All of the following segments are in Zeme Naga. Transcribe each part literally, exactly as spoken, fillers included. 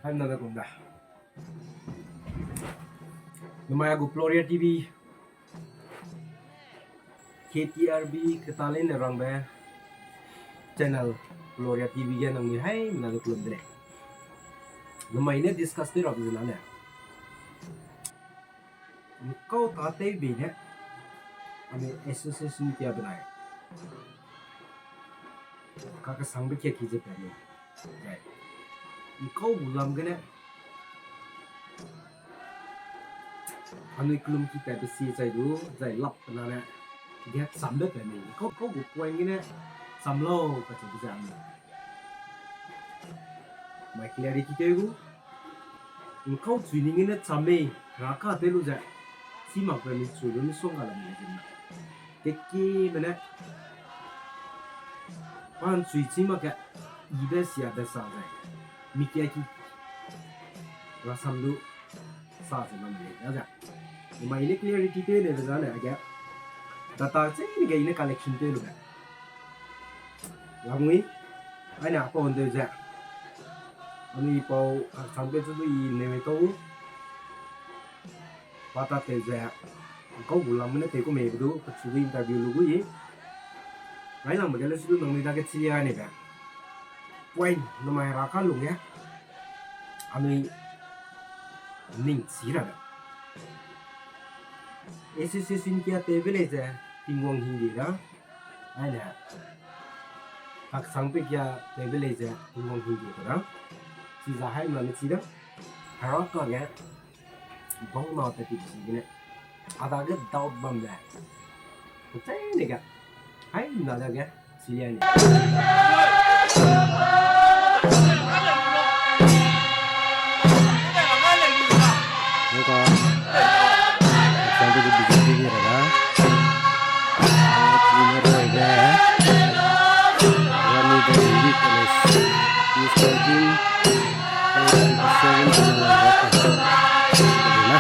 Haimna da kum da. Namai a gu Gloria T V, K T R B, Ketaleine Rangbe channel, Gloria T V ge nangnui haimna da kelum de lei. Namai ne discuss tew rabe zena ne, nkau ta tew bei ne, anui association kia benai kakesangbe kia ki ze pe ni. Zai, nkau gu lam gene, anui kelum ki tatbe si zai du, zai lap pe na ne, ge chambe pe ni. Nkau, nkau gu point gene, cham lau kacheube ze anui mai clarity tew gu. Nkau chui ning gene cham mei, Heraka tew lu ze, chi mak pe mi chui lu mi suang ga lam mi zin na. Kekime ne, pa nchui chi mak ge, ibe siabe sa zai, mi kia ki, rasam du, sa ze lam mi da ze. Namai ne clarity tew nebe zane age, data chene ge i ne collection tew lu ge. Lamui, aine apau ndeu ze. Anui pau, a, sangbe chu du i ne me tau. Pa ta tew ze, nkau gu lam ne tew ku mei be du, pechu du interview lu gu i. Railangbe ge le chu du nangnui dage chilia ne be. Point, namai Heraka lung ge. Anui ning chi ra de. Association kia tewbe lei ze, Tingwang hingde da. Aine, kaksangbe kia tewbe lei ze, Tingwang hingde da. Chiza haimna ne chi da. Heraka ge, bau na te ti chi gene. A dage doubt bam le. Chene ge. Haimna dage. Chilia ni. Nka, example de B J P ni ra da. Ni roi de. Rani de Elite Police. Is thirteen, seven, na.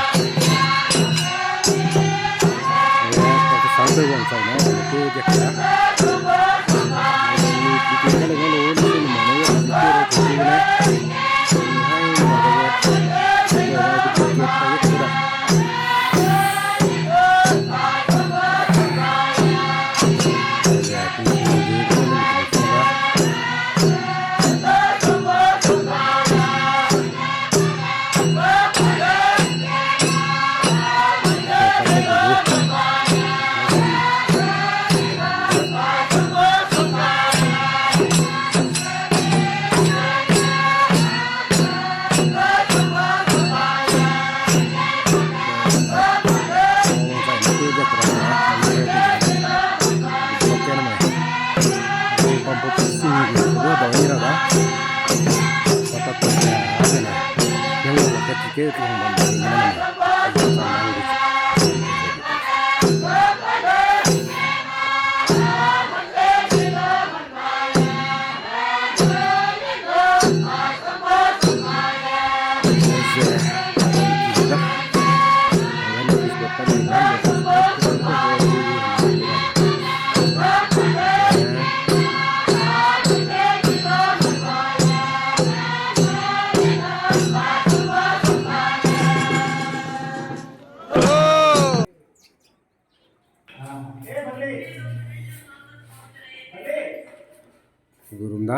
Gurum da.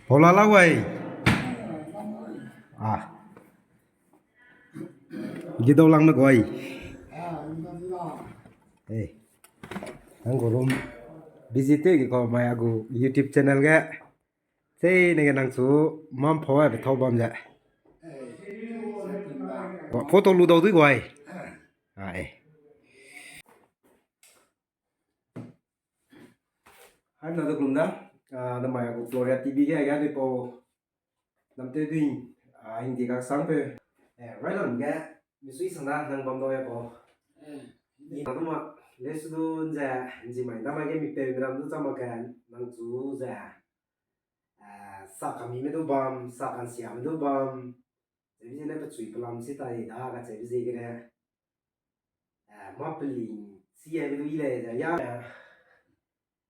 Paula la wai. Ah. Gidau lang na goi. Eh. Nang gurum. Busy te gi ko mai a gu YouTube channel ge. Sei ne ge nang chu mam phau ai be thau bam ze. Photo lu dau dui guai. Ah, eh. Haimna da kelum da. Ah, namai a gu Gloria T V ge, ge dui pau. Namte dui, ah, Hindi kaksangpeu. Eh, railam ge, misui sang da, nang bam dau ya pau. Eh, ni na duma, le su du nze, nzi mai da mai ge mi peu mi ram du chama ke, nang chu ze. Ah, sa kami me du bam, sa kan sia me du bam. Zebi ze ne pechui pelam si tai da, ka zebi ze gene. Ah, Ma peling si ai be du i lei ze ya.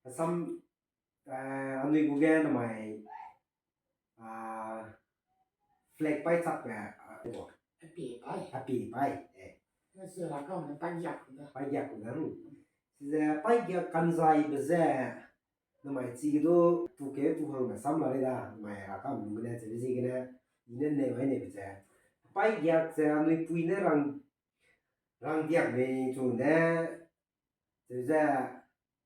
Assam, eh, anui gu ge namai, ah, flag pai chak be, ah, bo. Api pai. Api pai, eh. Nasi ra kam ne pai giak ne. Pai giak ne. Size pai giak kanzai be ze, namai chi ge du tu ke tu hang na sam la lei da, namai ra kam lu gene, che be zi gene, i ne ne mai ne be ze. Pai giak ze anui pui ne rang, rang diak mei chu ne, che ze,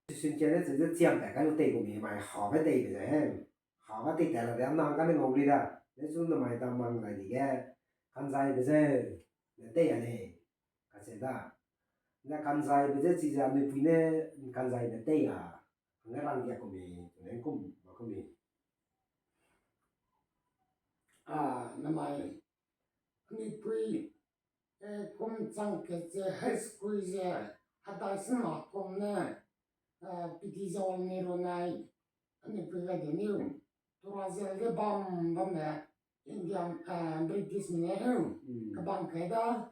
Christian ke ne che ze chiam ta ka lu tei gu mi mai ha be tei be ze he. Ha be tei ta la de, nang ka ne ngau li da. Ne chu namai da mang lai di ge. Kanzai be ze, ne tei a lei. Ka che da. Ne kanzai be ze chi ze anui pui ne kanzai be tei a. Hangge rang diak ku mi, ne kum ba ku mi. Ah, namai. Anui pui, eh, kum chang ke ze high school ze, hadai sena kum ne, eh, P T Jawaharlal Nehru nai, anui pui ga de niu, tura zel ge bam bam ne, Indian, eh, British ne heu, Mm. kabang kai da,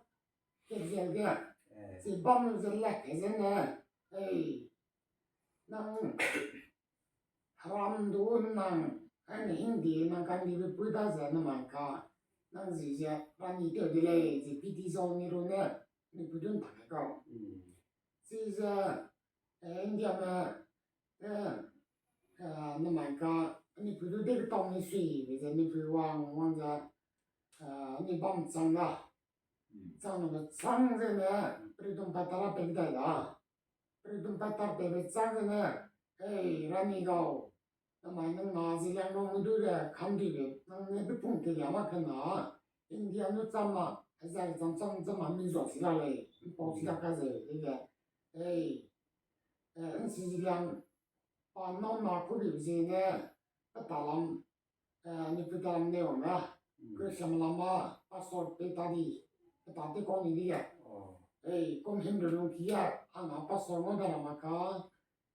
ke zel ge, Eh. ze bam ze lak kai ze ne, ei, nang, Haram du nang, ai ne Hindi nang kan di be pui da ze namai ka, nang zi ze, rani teu de lei, ze P T Jawaharlal Nehru ne, ni pui dun tak kau. Mm. Zi ze, eh, India me, eh, eh, namai ka, ni pui du de tau ni sui, be ze ni pui wang, wang ze, eh, ni bam chang da. Mm. Chang na me chang ze ne, peri dum pa tara pe dai da. Peri dum pa tar pe be chang ze ne, ei, rani gau. Namai nang na zi lang nang du de, kan di de, nang ne be pung te ya ma ke na. India nu cham ma, hezai cham cham cham ma mi zo si la lei, pau si la ka ze, de ge. Ei, eh, nsi zi lang, pa nau na ku bi zi ne, pa ta lam, eh, ni pe ta lam ne wang na. Mm. Christian lam ma, pastor pe ta di, pe ta te kau ni di ge. Oh. Ei, kum him de lung ki ya, a na pastor mo da lam ma ka,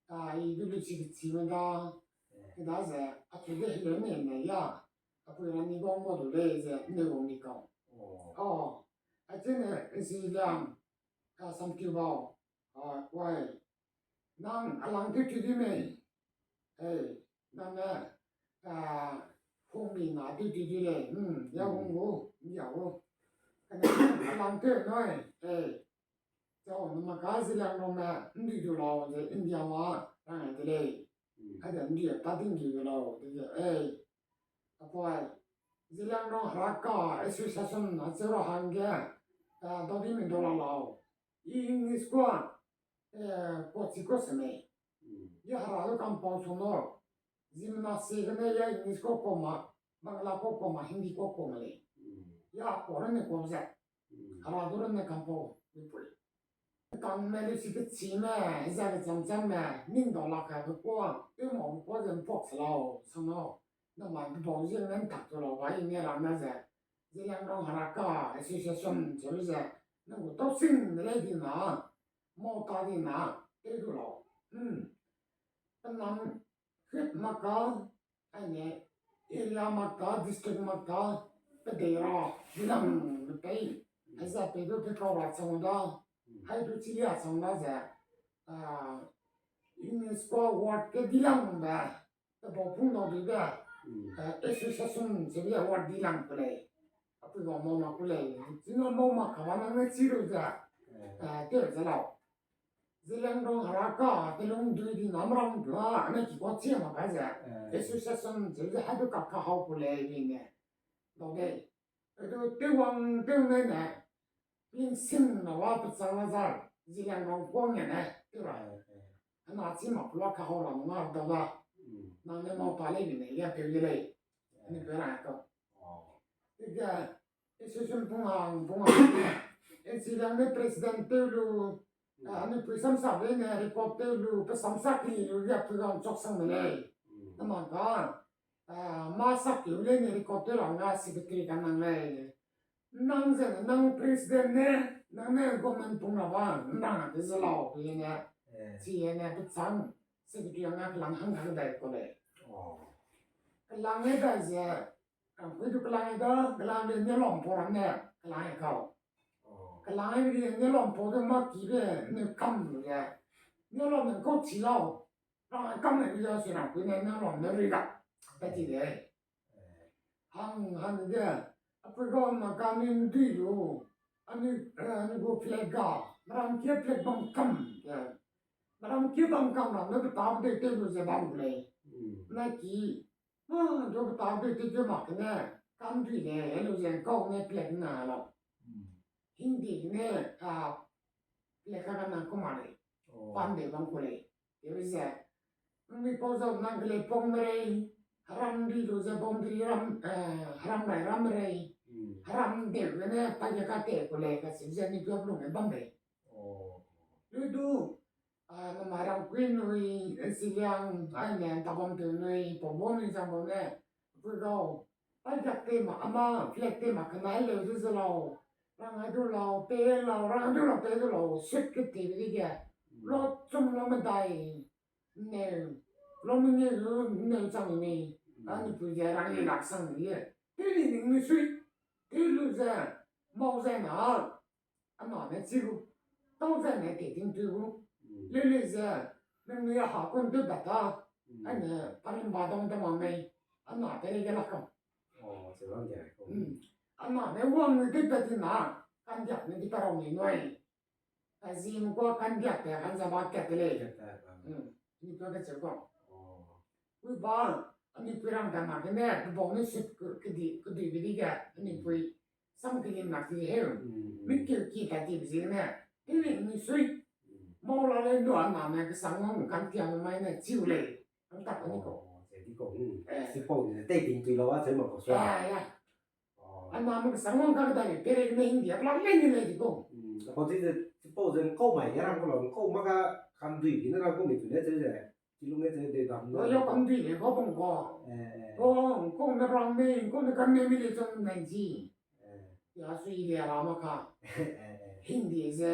a, i du lu si ke chi me da, Eh. ke da ze, a tu de hile ne ne ya, a pui rani gong mo du lei ze, ne wang ni kau. Oh. Oh, a ce ne, nsi zi lang, a, sam ki bau, a, wai, Nang a lang tew ti di mei. Ei, nang ne, a, hung mi na tew ti di lei. Hmm, ya hung gu, ya gu. Kane a lang tew noi. Ei. Zau, nang ma ka zi lang nong ne, ndi du lau, ze India ma, rang ai de lei. Hmm. Ai de ndi ta ding di du lau, de ge, ei. Apai, zi lang nong hera ka, association, a zero hangge, a, dau di mi dau la lau. I English kua, eh, kua chi kua se mei. Mm. I hera lu kampau su no. Ziemmena sie gene ya English kua kua ma, Bangla kua kua ma, Hindi kua kua ma lei. Mm. Ya kua rene kua ze. Mm. Hera du rene kampau, mi pui. Kang me lu si ke chi me, za ke cham cham me, ning dau la ka ke kua, te mo kua ze mpok se lau, sa no. Namai bebau ziemmena ntak tu lau, wa i ne rang na ze. Zeliangrong Heraka Association, cheu ze, nang gu tau sing de lei di na, mau ta di na, te du lau. Hmm. Penang hit mak ka, aine, area mak ka, district mak ka, pe dei ra, dilang de pei. Aize pe du pe kau ra chang da, hai du chi lia chang da ze, ah, UNESCO award ke dilang be, pe bau pung dau di be, Mm. eh, association cheu ze award dilang ku lei. Apui bau mau mak ku lei. China mau mak ka ba nang ne chi lu ze, Eh. eh, te ze lau. Zeliangrong Heraka, te lung dui di nam rang dua, ne ki kua chi mak ka ze. Eh. Association cheu ze hai du kap ka hau ku lei, bi ne. Dau dei. Edu tewang tew ne ne, pling sim na wa pechang na zar, Zeliangrong kuang ne ne, tew ra. Eh, eh. Ana chi ma pula ka hau ra nung a dau da. Mm. Nang ne mau ta lei bi ne, ya peu de lei. Eh. Ani peu ra ka. Oh. Te ga, association pung hang, pung hang. Zeliang ne president tew lu, Mm. Ah, anui pui samsa lei ne record tew lu, pe samsa ki lu, ya pui gang chok sang de lei. Mm. Namang ka, ah, ma sak ki lei ne record tew ra nga secretary ka nang lei. Nang ze, nang president ne, nang ne government pung ra ba, nang a te ze lau, pe ne. Eh. Chi ne, pe chang, secretary nga kelang hang hang dai ku lei. Oh. Kelang ne dai ze, Kangpui du kelang da, kelang de ne long po ram ne, kelang e kau. Oh. Kelai ri ne lam pau de ma ki be ne kam lu ge. Ne lam ne kau chi lau. Ra kam ne ri da si na kui ne ne lam ne ri da. Pe ti de. Hang hang de. Apui ga ma ka ni ndui lu. Ani, eh, ani gu flag ga. Maram kia flag bam kam. Ya. Maram kia bam kam ra ne ta de te lu ze bam le. Na ki. Ah, du ta dui ti dui mak ne, kan dui le, lu ze kau ne plek na lau. Hindi ne, ah, plek ka na kuma le, pan de bang ku le. Te ze, mi pau zau nang le pong me rei, haram dui lu ze boundary ram, eh, haram rai ram rei, haram de ne, pa ye ka te ku le, ka si ze ni du lu ne bam le. Lu du, Ah, namai rangkui nui, eh, siliang, ai ne, tabam tew nui, pau bau nui zang bau ne, pui gau. Ai dak te ma, ama, flag te ma, kena leu zu ze lau. Rang ai du lau, pe lau, rang ai du lau, pe du lau, sut ke te bi ge. Lo chum lo medai, neu, lo mengeu zu neu chang ni. Ani pui ge rang ni lak sang ni. Te ni ning ni sui, te lu ze, mau ze na, Ana ne chi gu, tau ze ne te ting tui gu. Leu leu ze, nang nui a ha kun teu bat ta. Ane, parimba dong te ma mei. Ana te le ge la kam. Ana ne wang nui teu bat ti na, kandiak ne di parau ni nui. Ka zi mu kua kandiak te, kan za ba kat te le. Ni tua ke cheu kau. Ui ba, ani pui rang ta na ke ne, kebau ne sut ke, kedi, kedui be di ge, ani pui. Sam ke lim na ti heu. Mi keu ki ta ti be zi ne. Ti ni ni sui. Mau la le nua na me ke sang wang kan tia me mai ne chiu le. Kan ta ka ni ko. Te di ko. Sipau ni te ting tui la wa cheu ma ko sua. Ya, ya. Ana me ke sang wang kan ta ni, pere ne India plan le ni le di ko. Ko ti de, sipau ze kau mai ya rang ko la, kau ma ka kan dui bi ne rang ko mi tu le cheu ze. Kilung ge ze de dam. Lo yo kam dui le ko bung ko. Ko, ko ne rang me, ko ne kan me mi le chang nai ji. Ya sui le ra ma ka. Hindi ze,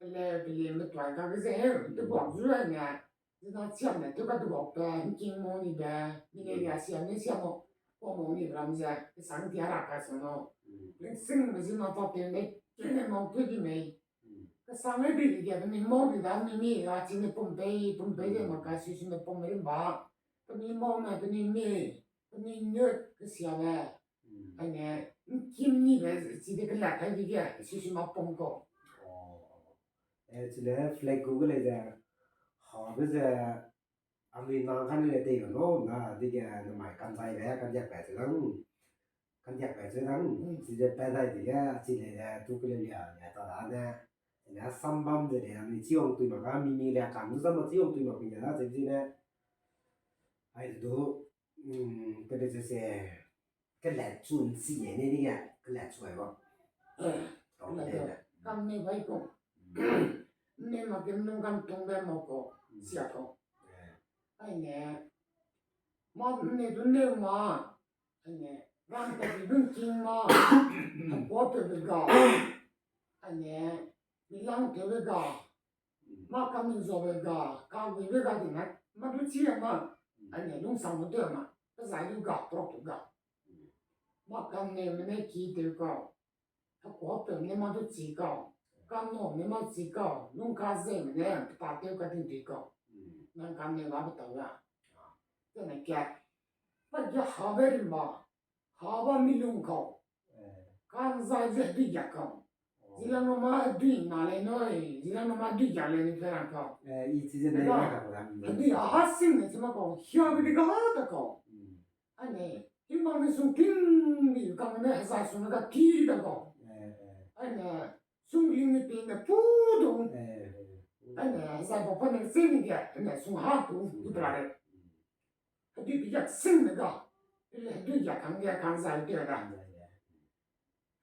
le, le me tuai ka ge ze, te buang zu ai ne. Ze na chiam ne, te ka du bok pe, king mo ni be, ni le ya siam ne siam mo. Ko mo ni ram ze, sang dia ra ka sang no. Ling sing me zi ma pa pe ne, ke ne mo pe di mei. Kesang ne bi di ge, pemi mau di da, mi mi, a chi ne pum pei, pum pei de ma ka, sui sui ne pum pei ba. Pemi mau ne, pemi mi, pemi nut, kesia le. Ane, nkim ni be, chi de kelat kai di ge, sui sui ma pum ko. Eh, chi le flag gu ge le ze, ha be ze, Anui nang kan le tei no, na, dige, namai kan zai le, kan diak pat ze dang. Kan diak pat ze dang, chi ze pat dai dige, chi le, tu ke le lia, lia ta da ne. Le sambam ze le, anui chi wang tui mak ka, mi mi le kan du sambam chi wang tui mak ka, na, ze chi le. Ai du, mm, te be ze se, Kelat chu nsi ne, ne dige, kelat chu ai ba. Kam ne bai ko. Ne ma kem nung kan tung be mo ko, sia ko. Ai ne, ma ne du ne ma. Ai ne, ram ta bi dun king ma. Ko te be ga. Ai ne, mi lang te be ga. Ma ka min zo be ga, ka gui be ga di na, ma du chi a ma. Ai ne lungsang mu de ma, pe zai du ga, prok du ga. Ma ka ne me ne ki teu ka. Ka ko pe ne ma du chi ka. Ka no ne ma chi ka. Lung ka ze me ne, pe ta teu ka din di ka. Nang ka ne ma pe ta ga. Te ne kia. Pa ja ha be ri ma. Haba mi lung kau. Kan zai ze dui ja kau. Zilang nama dui na le noi, zilang nama dui ja le ni fe rang kau. Eh, i chi ze ne ka ko da. Dui a ha sing ne chima kau, hia bi ga da kau. Ane, i mang ne sung ting bi kang ne za sung ga ti da kau. Ane, sung ling ne pi ne pu du. Ane, za ba pa ne se ni ga, ane sung ha tu, tu pra le. Hedui pi jak sing ne ga, le hedui jak kang ge kang zai te da.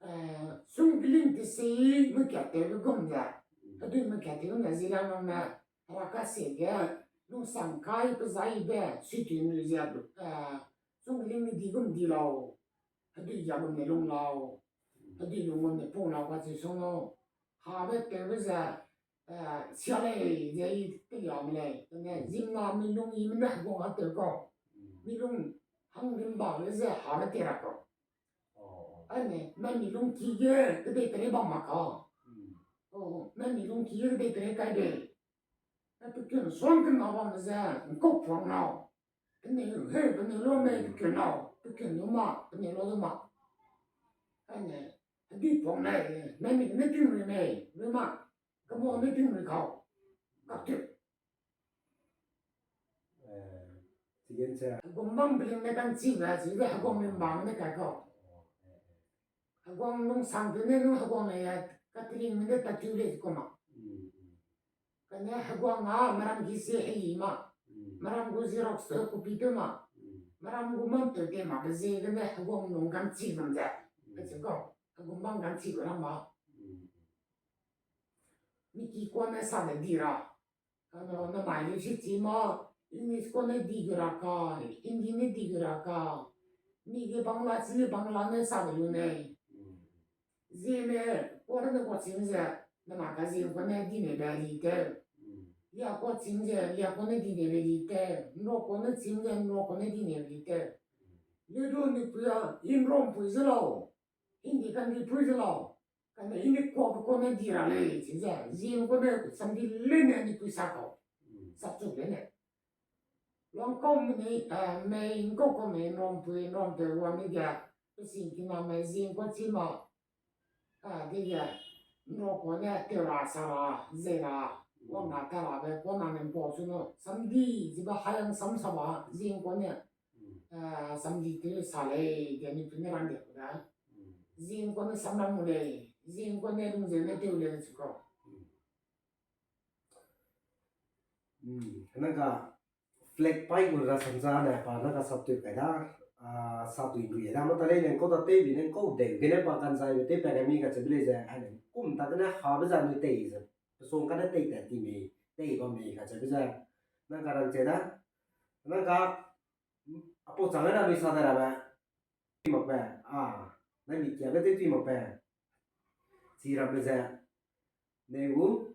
Eh, sung kiling te si mu kia te lu gum da. Hedui mu kia te gum da zilang nang na, ra ka se ge, lungsang kai pe zai be, sui tui nu zia du. Eh, sung kiling ne di gum di lau. Hedui ya gum ne lung lau. Hedui lung gum ne pung lau ka chi sung no. Ha be te be ze, Eh, sia lei, ze i te ya me lei, tene, zimna mi lung i me ne hegong a teu kau. Mi lung hang rim ba le ze ha me te ra kau. Ai ne, na mi lung ki ge, kedei tere bam mak ka. O, nai mi lungki ge dei pei kai dei. Ai, pe kun suang kena bam ze, ngkau puang nau. Penui, he, penui lo mei, pe kun nau, pe kun lu ma, penui lo lu ma. Ai ne, hedi puang ne, nai mi ne ting ri mei, ri ma. Kamo ne ting ri kau. Kak tu. Eh, Heguang bam beling ne kang chi ga, chi ga heguang lim bang ne kai kau. Heguang nung sang de ne nung heguang ne ya, katiling mi ne tatu le zi kau ma. Kane heguang a, meram gi zie hei ma. Meram gu Xerox te copy tew ma. Meram gu mam tew te ma, be ziegene heguang nung kang chi bam ze. Kacheu kau, heguang bam kang chi gu ram ma. Miki kua ne sa de di ra. Kane, namai lu si chi ma, English kua ne di gu ra ka, Hindi ne di gu ra ka. Mi ge Bangla chi, Bangla ne sa de lu nei. Zeme, kua ne kua chim ze, nama ka zeme kua ne di nei be li tew. Lia kua chim ze, lia kua ne di nei be li tew. Nro kua ne chim ze, nro kua ne di nei be li tew. Ledu ni pui a, Inrom pui ze lau. Hindi kan di pui ze lau. Kane Hindi kua be kua ne di ra lei, chi ze. Zeme kua ne samdi le ne ni pui sa kau. Sapchu le ne. Luang kau mei, eh, mei ngkau kau mei nrom pui, nrom pe wa mi ge, pe sing kina mei zeme kua chi ma. Ah, dege, nro kua ne tew ra sa ra, ze ra, wang na ta ra be, kua na ne mpau chu no, samdi, ziba hai ang sam sa ba, zeme kua ne, eh, samdi tew sa lei, de ni pui ne rang de ku da. Zeme kua ne sam ram mu lei, zeme kua ne lung ze ne tew lei chu kau. Nang ka flag pai gu ra samza ne pa nang ka saptui kai da, a, saptui nrui da, mata lei ne kau da tei bi ne kau deu gene pa kanzai be tei pa ne mi kacheu be lei ze, ai ne kum ta gene ha be za nui tei ze, pe song kane tei tat ti mi, tei bam mi kacheu be ze, nang ka rang che da, nang ka, apau chang na nui sa da ra be, tui mak pe, a, nai mi kia be tei tui mak pe, chi ram be ze, ne gu,